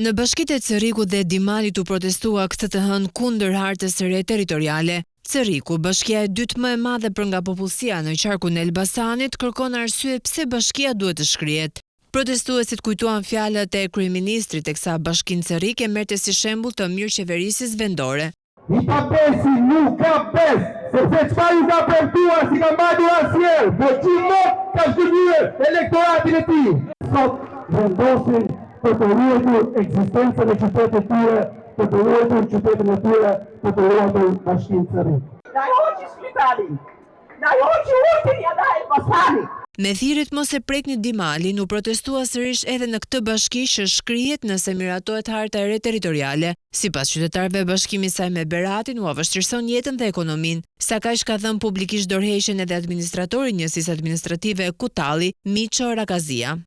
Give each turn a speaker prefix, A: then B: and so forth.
A: Në bashkitë e Cërrikut dhe Dimalit u protestua këtë të hënë kundër hartës së re territoriale. Cërriku, bashkia e dytë më e madhe për nga popullsia në qarkun e Elbasanit, kërkon arsye pse bashkia duhet të shkrihet. Protestuesit kujtuan fjalët e kryeministrit teksa bashkinë Cërrik e merrte si shembull të mirëqeverisjes vendore.
B: I pabesi nuk ka besë, sepse çfarë ju ka premtuar s'i ka mbajtur asnjëherë, po gjithmonë ka zhgënjyer elektoratin e tij. Sot vendosin për të ruajtur ekzistencën e qytetit të tyre, për të ruajtur qytetin e tyre, për të ruajtur bashkinë Cërrik.
C: Na e hoqi spitalin, na e hoqi ujin ia dha Elbasanit.
A: Me thirrjet mos e prekni Dimalin u protestua sërish edhe në këtë bashki që shkrihet nëse miratohet harta e re territoriale. Sipas qytetarëve bashkimi i saj me Beratin ua vështirëson jetën dhe ekonominë. Sakaq ka dhënë publikisht dorëheqjen edhe administratori i njësisë administrative Kutalli, Miço Rakazia.